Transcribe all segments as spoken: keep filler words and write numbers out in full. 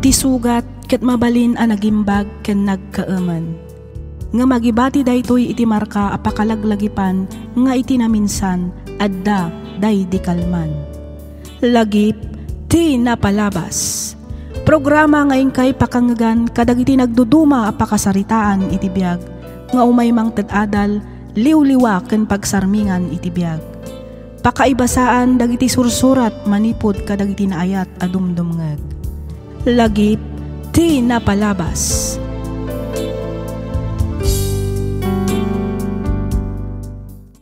Ti sugat ket mabalin a nagimbag ken nagkaemen. Ngem agibati daytoy iti marka a pakalaglagipan nga iti naminsan, adda daydi kalman. Lagip ti napalabas. Programa nga inkay pakangngegan kadagiti nagduduma a pakasaritaan iti biag nga umay mangted adal, liwliwa ken pagsarmingan iti biag. Pakaibasaan dagiti sursurat manipud kadagiti naayat a dumdumngeg. Lagip ti napalabas.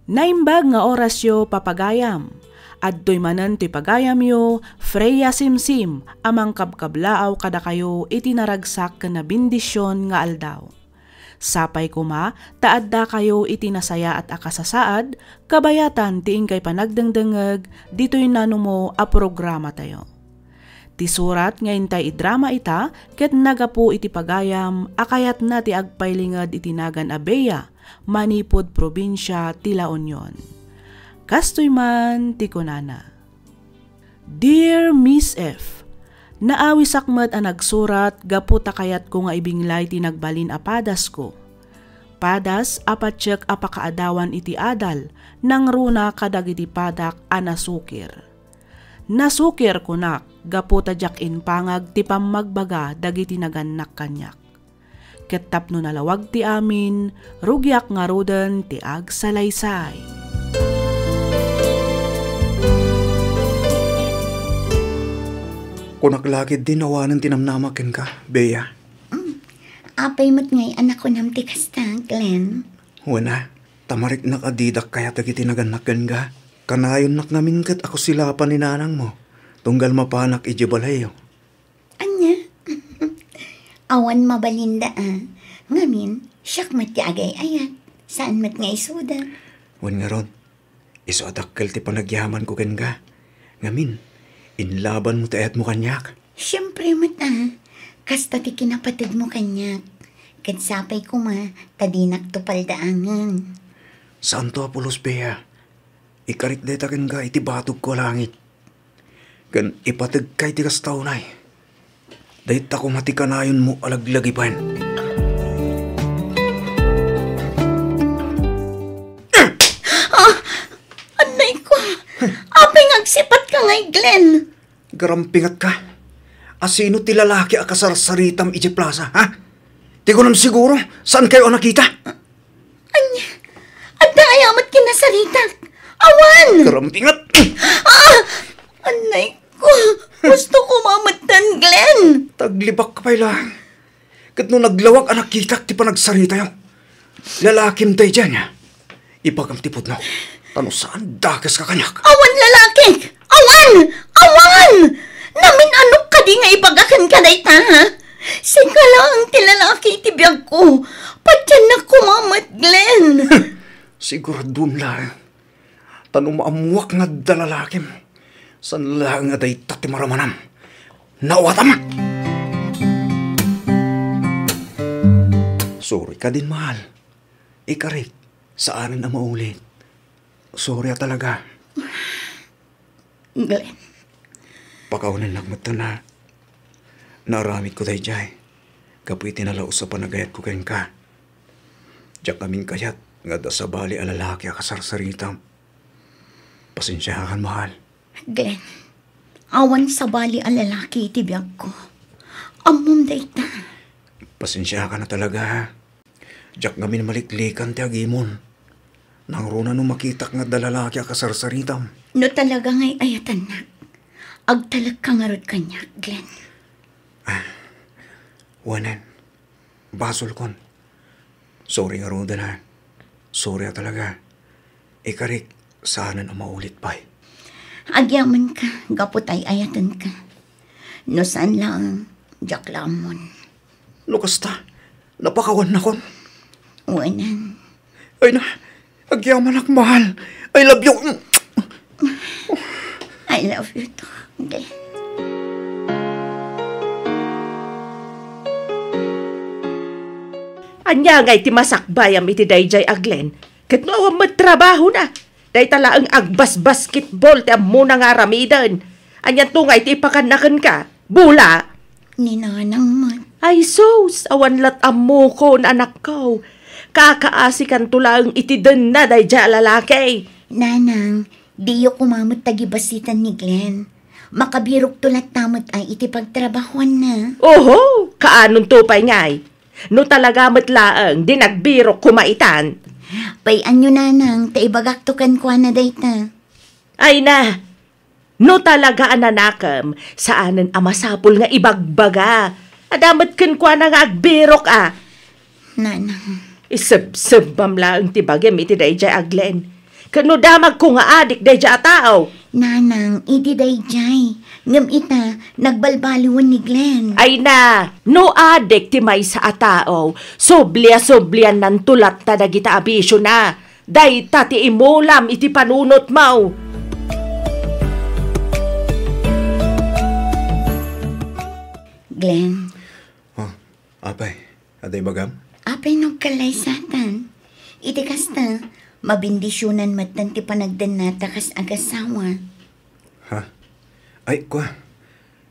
Naimbag nga orasyo, papagayam. Adtoy manen ti pagayamyo, Freya Simsim, a mangkabkablaaw kadakayo iti naragsak ken nabendision nga aldaw. Sapay koma ta addakayo iti nasayaat a kasasaad, kabayatan ti inkay panagdengdengngeg ditoy nanumo a programatayo. Ti surat nga intay idrama ita ket nagapu iti pagayam a kayatna ti agpailinged iti nagan a Bea manipud probinsia ti La Union. Kastoy man ti kunana. Dear Miss F, naawisak met a nagsurat gapu ta kayatko nga ibinglay ti nagbalin a padasko. Padas a patiek a pakaadawan iti adal, nangruna kadagiti padak a nasukir. Nasukir, kunak, gapu ta diak impangag ti pammagbaga dagiti nagannak kaniak. Ket tapno nalawag ti amin, rugiak ngaruden ti agsalaysay. Kunak la ketdi no awanen ti namnamak kenka, Bea. Mm. Apay met ngay a nakunam ti kasta, Glenn? Wen a, ta mariknak a didak kayat dagiti nagannak kenka. Kanayonnak ngamin ket a kusilapan ni nanangmo, tunggal mapanak idiay balayyo. Ania? Awan mabalinda a. Ngamin, siak met ti agay-ayat. Saan met nga isuda? Wen ngarud, isu a dakkel ti panagyamanko kenka. Ngamin, inlabanmo ti ayatmo kaniak. Siempre met a. Kasta ti kinapatedmo kaniak. Ket sapay koma ta dinakto paldaangen. Saanto a pulos, Bea. Ikarik dayta kenka iti batogko a langit. Ken ipategka iti kasta unay. Dayta koma ti kanayonmo a laglagipen. Ah! Annayko! Apay nga agsipatka ngay, Glenn? Garampingatka. A sino ti lalaki a kasarsaritam idiay plaza, ha? Ti kunam siguro, saankayo a nakita? Ania? Adda aya met kinasaritak? Awan! Karampingat! Ah! Annayko! Gusto ko mametten, Glenn! Taglibak ka pay lang. Ket no naglawag a nakitak ti panagsaritayo, lalakim daydiay, ania? Ibagam ti pudno. Ta no saan, dakeska kaniak. Awan lalakik! Awan! Awan! Namin-anok kadi nga ibaga kenka dayta, ha? Sika laeng ti lalaki iti biagko. Patiennak koma met, Glenn. Siguraduem laeng. Ta no maammoak nga adda lalakim, saan laeng a dayta ti maramanam. Naawatam! Sorry kadin, mahal. Ikarik, saanen a maulit. Sorry a talaga. Glenn. Pakawanennak met a naaramidko daydiay gapu iti nalaus a panagayatko kenka. Diak ngamin kayat nga adda sabali a lalaki a kasarsaritam. Pasensiakan, mahal. Glenn, awan sabali a lalaki iti biagko. Ammom dayta. Pasensiakan a talaga, ha? Diak ngamin maliklikan ti agimon. Nangruna no makitak nga adda lalaki a kasarsaritam. No talaga nga ay-ayatennak, agtalekka ngarud kaniak, Glenn. Ah, wanen. Basolkon. Sorry ngaruden, ha. Sorry a talaga. Ikarik, saanen a maulit pay. Agyamankami gapu ta ay-ayatenka. No saan laeng, diak la ammon. No kasta, napakawannakon. Wanen. Ay na, agyamanak, mahal. I love you. I love you too, Glenn. Ania ngay ti masakbayam iti daydiay a Glenn? Ket no awan met trabahona, dayta laeng agbasbasketball ti ammona nga aramiden. Anianto ngay ti ipakanna kenka? Bola? ni Nanang met. Ay sus, awan lat ammokon, anakko. Kakaasikanto laeng iti denna daydiay a lalaki. Nanang, diyo koma met tagibasitan ni Glenn. Makabirokto latta met a iti pagtrabahoanna. Oho, kaanonto pay ngay? No talaga met laeng di nagbirok koma itan. Pay-anyo, Nanang, ta ibagakto kenkuana dayta. Ay na, no talaga a nanakem, saanen a masapul nga ibagbaga. Adda met kenkuana nga agbirok a. Nanang. Isebsebbam laeng ti bagim iti daydiay a Glenn. Ket no damagko nga adik daydiay a tao. Nanang, idi daydiay. Ngem ita, nagbalbaliwen ni Glenn. Ay na, no adik ti maysa a tao, sublia-subliannanto latta dagita a bisiona. Dayta ti imulam iti panunotmo. Glenn. Oh, apay, adda ibagam? Apay no agkallaysatan? Iti kasta, mabendisionan metten ti panagdennata kas agasawa. Ha? Ay, kua.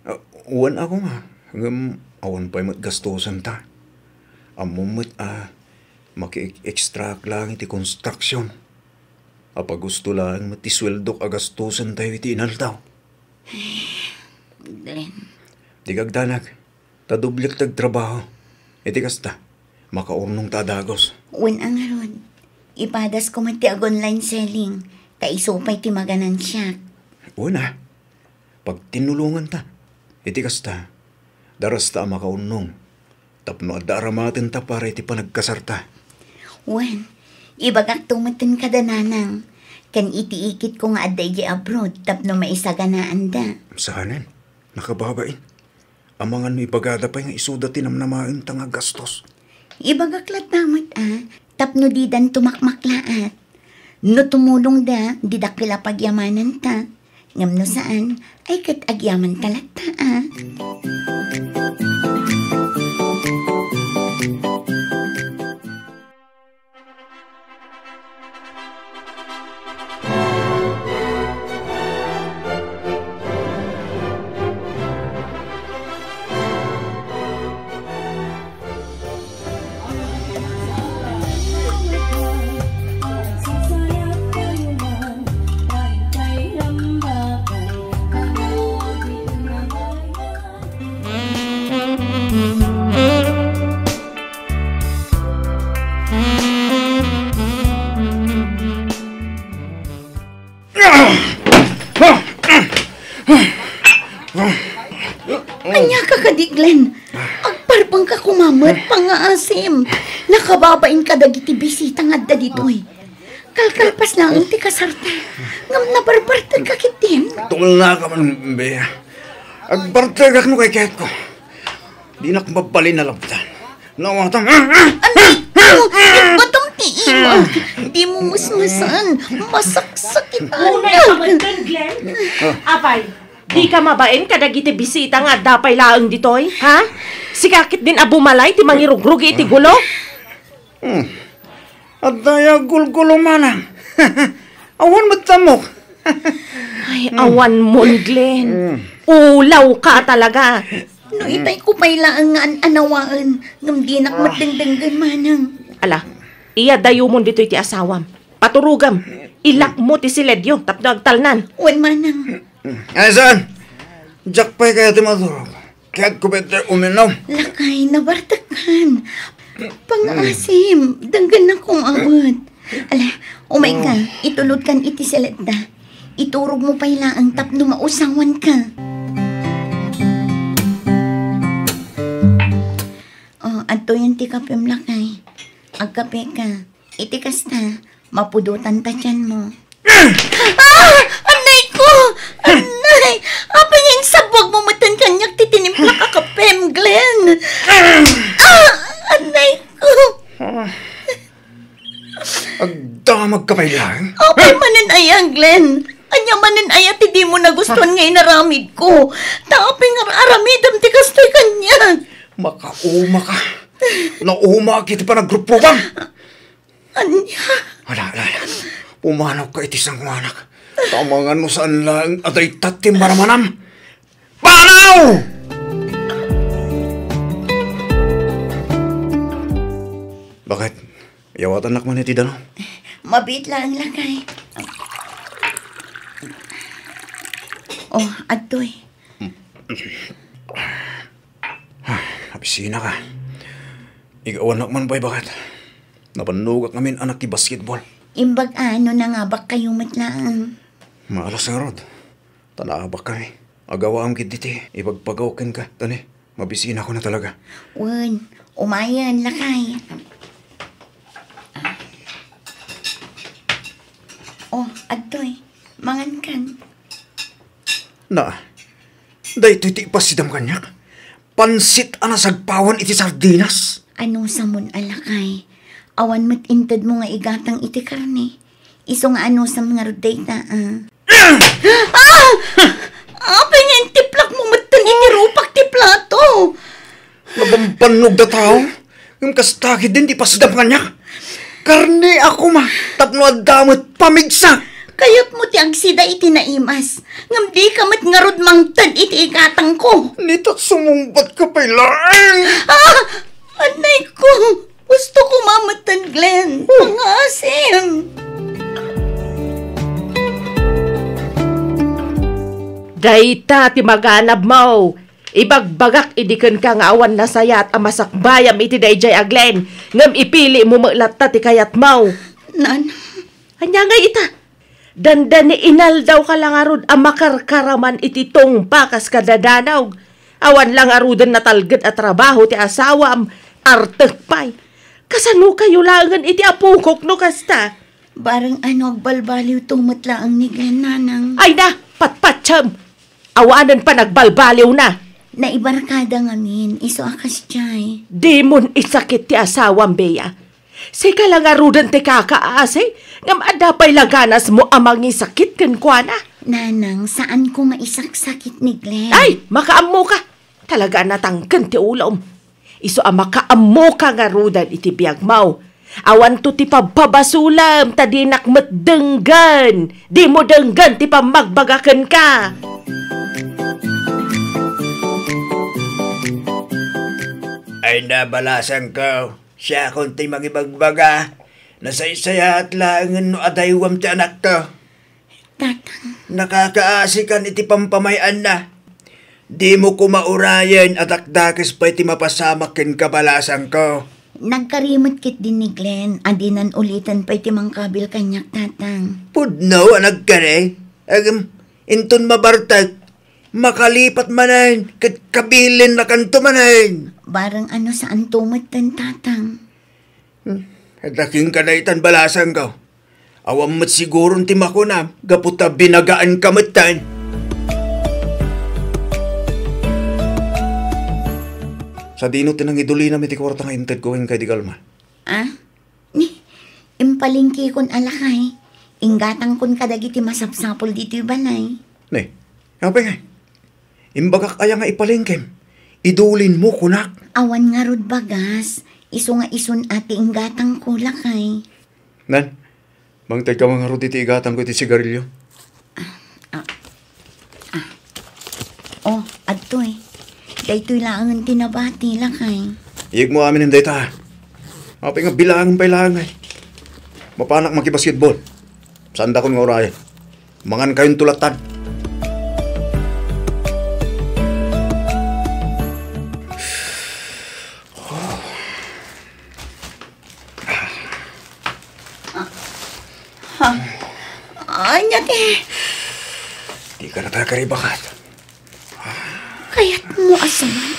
Ah, wen a koma, ngem awan pay met gastosenta. Ammom met a maki-extraak laeng iti konstruksion. Apagusto laeng met ti sueldok a gastosentayo iti inaldaw. Glenn. Dika agdanag. Ta doblek ti agtrabaho. Iti kasta, makaurnongta a dagus. Wen a ngarud, ipadasko met ti ag-online selling, ta isu pay ti maganansiak. Wen a, pagtinnulonganta. Iti kasta, darasta a makaurnong tapno adda aramatenta para iti panagkasarta. Wen, ibagakto metten kada nanang, ken iti ikitko nga adda idiay abroad tapno maisaganaanda. Saanen, nakababain. Amangan no ibagada pay nga isuda ti namnamaenta nga gastos. Ibagak latta met a, tapno didanto makmaklaat. No tumulongda, di dakkel a pagyamananta. Ngem no saan, ay ket agyamanta latta a. Ania ka kadi, Glenn? Agparbengka koma met, pangngaasim. Nakababain kadagiti bisita nga adda ditoy. Kalkalpas laeng ti kasarta. Ngem nabarbartegka ketdin. Tulnaka man, Bea. Agbartegak no kayatko. Dinak mabalin a labdan. Nawatan. Anay ko! Ibatom ti imag! Di mo musmusan! Masaksakitan! Unay ka man, Glenn? Apay, di ka mabain kadagiti bisita nga adda pay laeng ditoy, ha? Sika ketdin a bumalay ti mangirugrugi iti gulo? Hmm. Adda ya gulgulo manang. Awan met ammok. Ay, awan mon, Glenn. Mm. Ulaw ka talaga. No itay ko pay laeng nga an-anawaen, ngem dinak met dengdenggen manang. Ala, iya dayumon ditoy ti asawam. Paturogam. Ilakmo ti siledyo tapno agtalnan. Wen manang. Ay, saan? Diak pay kayat ti maturog. Kayatko pay ti uminom. Lakay, nabartekkan. Pangngaasim, denggennak koma met. Ala, umayka, itulodkan iti siledda. Iturogmo pay laeng tapno mausawanka. O, adtoyen ti kapem, lakay. Agkapeka. Iti kasta, mapudotan ta tianmo. Ah! Anay ko! Anay! Apay nga insabwagmo metten kaniak ti tinimpla a kapem, Glenn? Ah! Anay ko! Ah. Agdamagka pay laeng? Apay manen aya, Glenn? Ania manen aya ti dimo nagustuan nga inaramidko? Ta apay nga aramidem ti kastoy kaniak? Makaumaka. Naumaak iti panagrupruam. Ania? Ala, ala, ala. Pumanawka iti sangoanak. Ta amangan no saan laeng a dayta ti maramanam. Panaw! Bakit? Iyawatannak man iti danum? Mabiit laeng, lakay. Oh, adtoy. Ay, nabisinaka. Igawannak man pay, bakit? Napannugak ngamin a nakibasketball. Imbag a no nangabakkayo met laeng. Maalas ngarud. Ta naabakkami. Agawaam ketdi ti ibagbaga kenka. Tani, mabisinakon a talaga. Wen, umayen, lakay. Oh, adtoy. Mangankan. Na, daytoy ti ipasidam kaniak. Pansit a nasagpawan iti sardinas. Anusamon a lakay. Awan met intedmo nga igatang iti karne. Isu nga anusam ngarud dayta, a. Ah! Apay nga intiplakmo metten iti rupak ti plato? Nabambannog da tao. Ngem kasta ketdin ti ipasidam kaniak. Karne a koma tapno adda met pamigsa. Kayatmo ti agsida iti naimas, ngem dika met ngarud mangted iti igatangko. Nita, sumungbatka pay laeng. Ah! Anay ko! Gusto ko mametten, Glenn. Oh. Pangasim! Dayta ti maganabmo. Ibagbagak idi kenka nga awan nasayat a masakbayam iti daydiay a Glenn, ngem ipilimo met latta ti kayatmo. Nan. Ania ngay ita? Dandani inaldawka la ngarud a makarkaraman iti tungpa kas kadadanog. Awan la ngaruden natalged a trabaho ti asawam, artek pay. Kasano kayo laengen iti apokok no kasta? Bareng ano agbalbaliwto met laeng ni Glenn, nanang. Ay na, patpatsem! Awanen panagbalbaliwna. Naibarkada ngamin, isu a kasdiay. Dimon isakit ti asawam, Bea. Sika la ngaruden ti kakaasi, ngem adda pay la ganasmo a mangisakit kenkuana. Nanang, saanko nga isaksakit ni Glenn. Ay, makaammoka. Talaga a natangken ti ulom. Isu a makaammoka ngaruden iti biagmo. Awanto ti pabpabasolem ta dinak met denggen. Dimo denggen ti pammagbaga kenka. Ay na, balasangko. Siakon ti mangibagbaga. Nasaysayaat laengen no adaywam ti anakko. Tatang. Nakakaasikan iti pampamay-anna. Dimo koma urayen a dakdakes pay ti mapasamak kenka, balasangko. Nagkari met ketdi ni Glenn a dinan uliten pay ti mangkabil kaniak, Tatang. Pudno a nagkari. Agem, inton mabartek, makalipat manen ket kabilinnakanto manen. Bareng ano saanto metten, Tatang. Hmm, adda kenka daytan, balasangko. Awan met siguron ti makunam, gapu ta binagaanka metten. Sadino ti nangidulinam iti kuarta nga intedko kenka idi kalma? Ah? Ni, impalengkekon a lakay. Inggatangkon kadagiti masapsapul ditoy balay. Ni, apay ngay? Imbagak aya nga ipalengkem? Idulinmo, kunak. Awan ngarud bagas. Isu nga isun a ti inggatangko, lakay. Nan, mangtedka man ngarud iti igatangko iti sigarilio. Ah, ah. Oh, adtoy. Daytoy laengen ti nabati, lakay. Iyegmo aminen dayta. Apay nga bilangen pay laeng ay. Mapanak makibasketball. Saandakon nga urayen. Mangankayonto latta. Ha? Ania ti? Dika natagari, baket. Kayatmo a saan?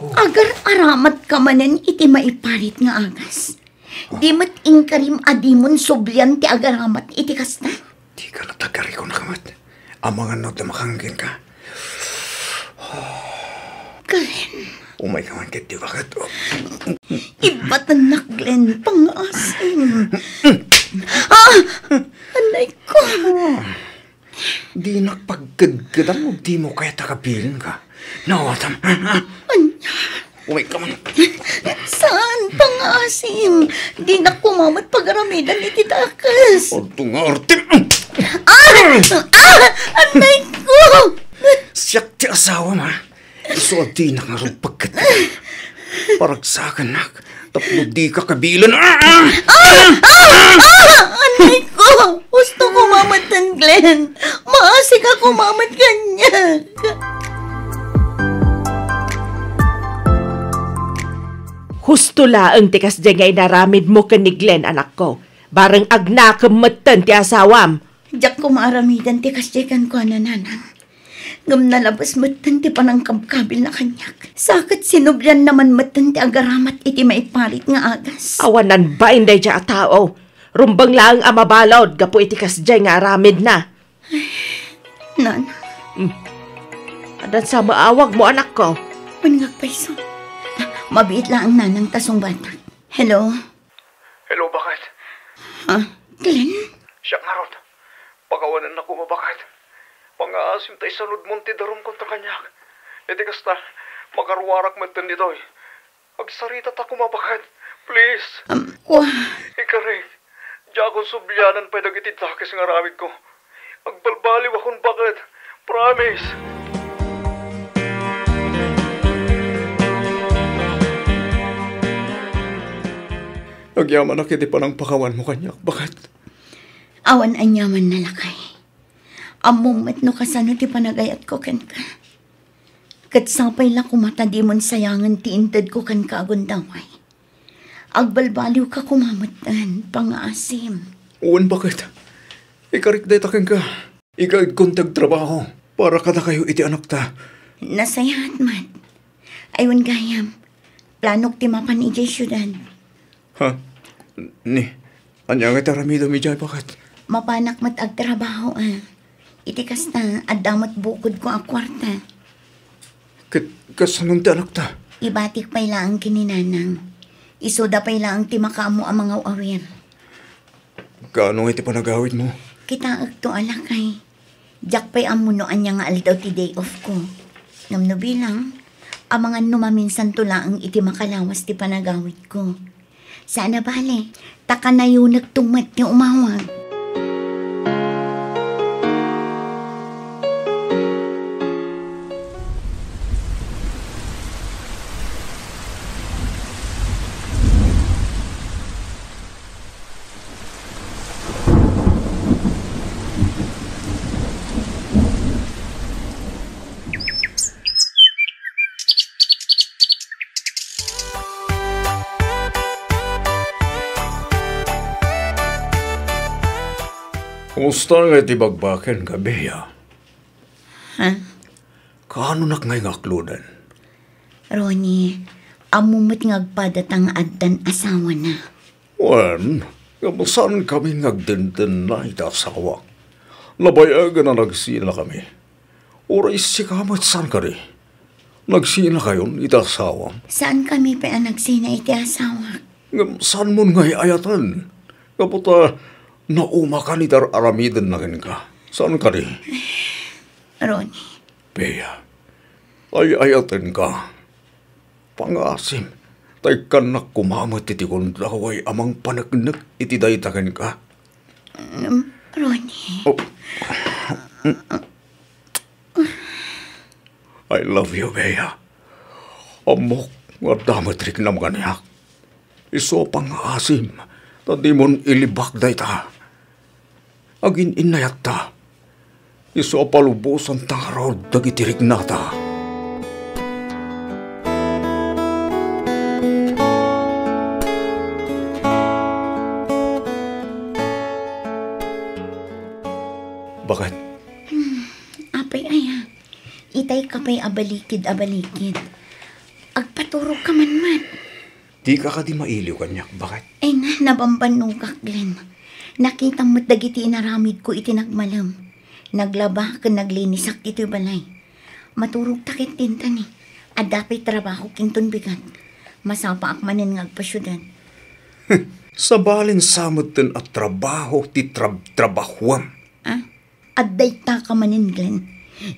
Oh. Agar-aramat ka manen iti maiparit nga agas. Di met inkarim a dimon sublian ti agaramat iti kasta? Dika natagari, kunak met. Amangan no adda makangen kenka. Glenn. Umayka man ketdi, baket. Ibatennak, Glenn, pangasim. Ah! Anay ko. Dinak pagkedkedan no dimo kayat a kabilinka. Nawatam. Ania? Umayka man. Saan, pangasim? Dinak koma met pagaramidan iti dakes. Adto nga artem. Ah! Ah! Anay ko! Siak ti asawam, a. Isu a dinak ngarud pagket. Paragsakannak. Tapno dika kabilen. Ah! Ah! Ah! Ah! Anay ko! Husto ko mametten, Glenn. Maasika ko mamet kaniak. Husto laeng ti kasdiay nga inaramidmo ken ni Glenn, anakko. Bareng agnakem metten ti asawam. Diak koma aramiden ti kasdiay kenkuana, nanang. Ngem nalabes metten ti panangkabkabilna kaniak. Sa ket sinublianna man metten ti agaramat iti maiparit nga agas. Awanan bain daydiay a tao. Rumbeng laeng a mabalud gapu iti kasdiay nga aramidna. Nana. Hmm. Addan sa maawagmo, anakko. Wen nga agpayso. Mabiit laeng, nanang, ta sungbatak. Hello? Hello, baket? Ha? Glenn? Siak ngarud. Pakawanennak koma, baket. Pangngaasim ta isanudmon ti darum kontra kaniak. Iti kasta, makaruarak metten ditoy. Agsarita ta koma, baket. Please. Um, wa- Ikarik. Diakon sublianan pay dagiti dakes nga aramidko. Agbalbaliwakon, baket. Promise. Agyamanak iti panangpakawanmo kaniak, baket. Awan aniamanna, lakay. Ammom met no kasano ti panagayatko kenka. Ket sapay la koma ta dimon sayangen ti intedko kenka a gundaway. Agbalbaliwka koma metten, pangngaasim. Wen, baket. Ikarik dayta kenka. Igaedkon ti agtrabaho para kadakayo iti anakta. Nasayaat met. Ay, wen gayam, planok ti mapan idiay siudad. Ha? Ni, ania nga ti aramidem idiay, baket? Mapanak met agtrabaho, a. Iti kasta, adda met bukodko a kuarta. Ket kasano ti anakta? Ibatik pay laeng ken ni nanang. Isuda pay laeng ti makaammo a mangaw-awir. Kaano nga iti panagawidmo? Kitaekto a lakay. Diak pay ammo no ania nga aldaw ti day off ko. Ngem no bilang, amangan no maminsanto laeng iti makalawas ti panagawidko. Saan a bale, ta kanayonekto met ti umawag. Kumusta nga iti bagbakenka, Bea? Ha? Kaanonak ngay nga akloden? Ronnie, ammo met nga agpada ta nga addan asawana. Wen, ngem saankami nga agdendenna iti asawak. Nabayagen a nagsinakami. Uray sika met, saan kadi? Nagsinakayon iti asawam? Saankami pay a nagsina iti asawak. Ngem saanmon nga ay-ayaten? Gapu ta naumakan iti ar-aramidenna kenka. Saan kadi? Ronnie. Bea, ay-ayatenka. Pangngaasim, ta ikkannak koma met iti gundaway a mangpaneknek iti dayta kenka. Um, Ronnie. Oh. I love you, Bea. Ammok nga adda met riknam kaniak. Isu a pangngaasim ta dimon ilibak dayta. Agin-innayatta. Isu a palubosanta ngarud dagiti riknata. Baket? Hmm, apay aya? Itay ka pay a balikid a balikid. Agpaturogka man met. Dika kadi mailiw kaniak, baket? Ay na, nabambannogak, Glenn. Nakitam met dagiti inaramidko iti nagmalem. Naglaba ken naglinisak ditoy balay. Maturogta ketdin ta ni, adda pay trabahok inton bigat. Masapaak manen nga agpasiudad. Sabalen sa metten a trabaho ti trab-, trabahuam. Ah? Adda itaka manen, Glenn.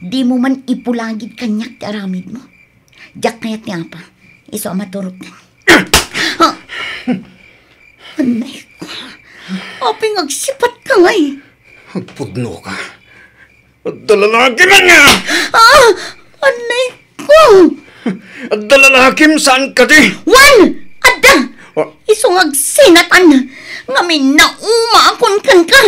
Dimo man ipulagid kaniak ti aramidmo. Diak kayat ni Apa. Isu a maturog. Anay ko. Apay nga agsipatka ngay? Agpudnoka. Adda lalakim nga! Ah! Anay ko! Adda lalakim, saan kadi? Wen! Adda! Ah. Isu nga agsinatan, ngamin naumaakon kenka.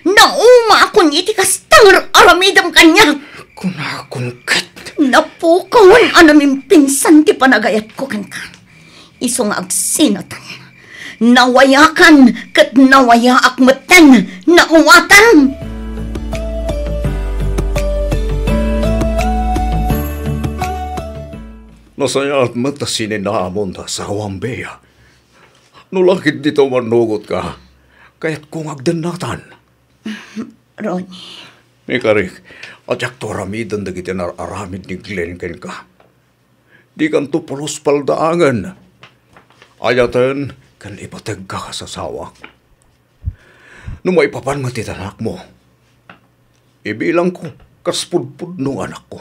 Naumaakon iti kasta nga aramidem kaniak. Kunakon ket. Napukawan a namimpinsan ti panagayatko kenka. Isu nga agsinatan. Nawayakan ket nawayaak metten. Naawatan. Nasayaat met ta sininaamon ta asawam, Bea. No la ket dita umannugotka, kayatko nga agdennatan. Ronnie. Ikarik, a diakto aramiden dagiti nar-aramid ni Glenn kenka. Dikanto pulos paldaangen. Ayaten ken ipategka kas asawak. No maipapan met iti anakmo, ibilangko kas pudpudno nga anakko.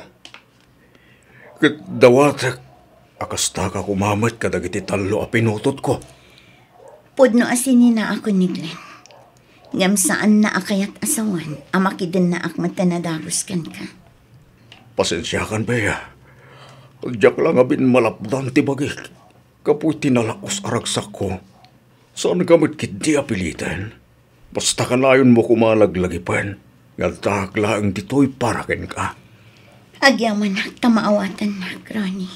Ket dawatek a kastaka koma met kadagiti tallo a pinutotko. Pudno a sininaakon ni Glenn. Ngem saanna a kayat a sawen a makidennaak met ta nadagus kenka. Pasensiakan, Bea. Diak la ngamin malapdan ti bagik. Gapu iti nalaus a ragsakko, saanka met ketdi a piliten. Basta kanayonmo koma laglagipen nga addaak laeng ditoy para kenka. Agyamanak ta maawatannak, Ronnie.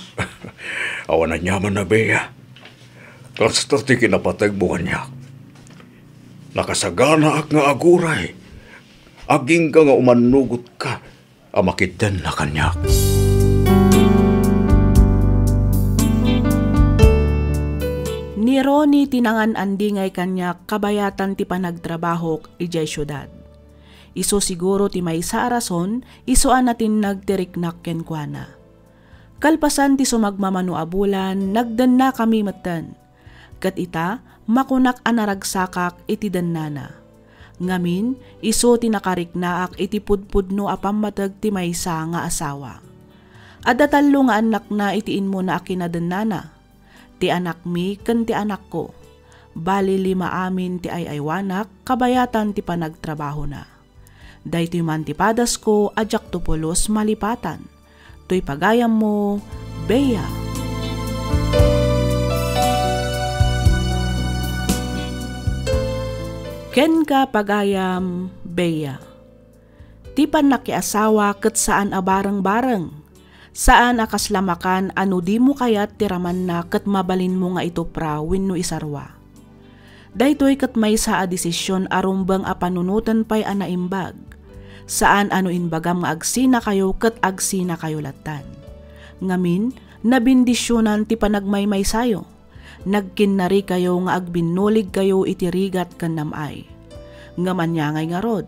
Awan aniaman a, Bea. Kasta ti kinapategmo kaniak. Nakasaganaak nga aguray. Agingga nga umannugotka a makitdenna kaniak. Ni Ronnie ti nangan-andingay kaniak kabayatan ti panagtrabahok idiay siudad. Isu siguro ti maysa a rason isu a natinnag ti riknak kenkuana. Kalpasan ti sumagmamano a bulan, nagdennakami metten. Ket ita, makunak a naragsakak iti dennana. Ngamin, isu ti nakariknaak iti pudpudno a pammateg ti maysa nga asawa. Adda tallo nga annakna iti immuna a kinadennana, ti anakmi ken ti anakko. Bali, lima amin ti ay-aywanak kabayatan ti panagtrabahona. Daytoy man ti padasko a diakto pulos malipatan. Toy pagayammo, Bea. Kenka, pagayam, Bea. Ti pannakiasawa ket saan a bareng-bareng. Saan a kasla makan a no dimo kayat ti ramanna ket mabalinmo nga itupra wenno isarwa. Daytoy ket maysa a desisyon a rumbeng a panunoten pay a naimbag. Saan a no imbagam nga agsinakayo ket agsinakayo lattan. Ngamin, nabendisionan ti panagmaymaysayo. Nagkinnarikayo nga agbinnuligkayo iti rigat ken nam-ay. Ngem ania ngay ngarud?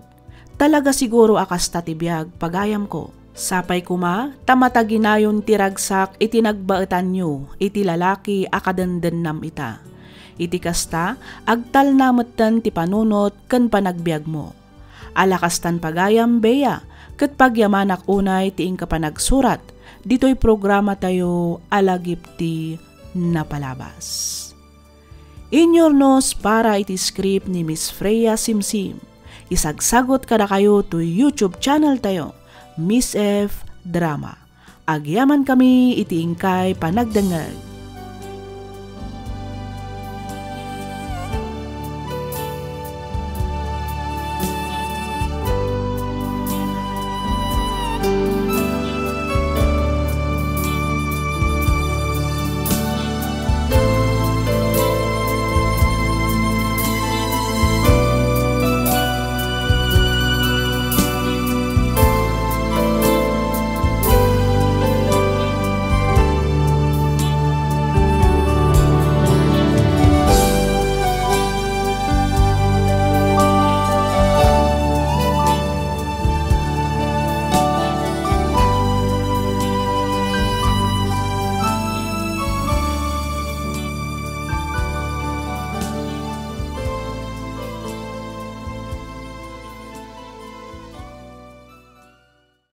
Talaga siguro a kasta ti biag, pagayamko. Sapay koma ta mataginayon ti ragsak iti nagbaetanyo iti lalaki a kadendennam ita. Iti kasta, agtalna metten ti panunot ken panagbiagmo. Ala kastan pagayam, Bea, ket pagyamanak unay ti inka panagsurat ditoy programatayo a Lagip ti Napalabas. Inyurnos para iti script ni Miss Freya Simsim. Isagsagut kadakayo toy YouTube channel tayo, Miss F Drama. Agyamankami iti inkay panagdengngeg.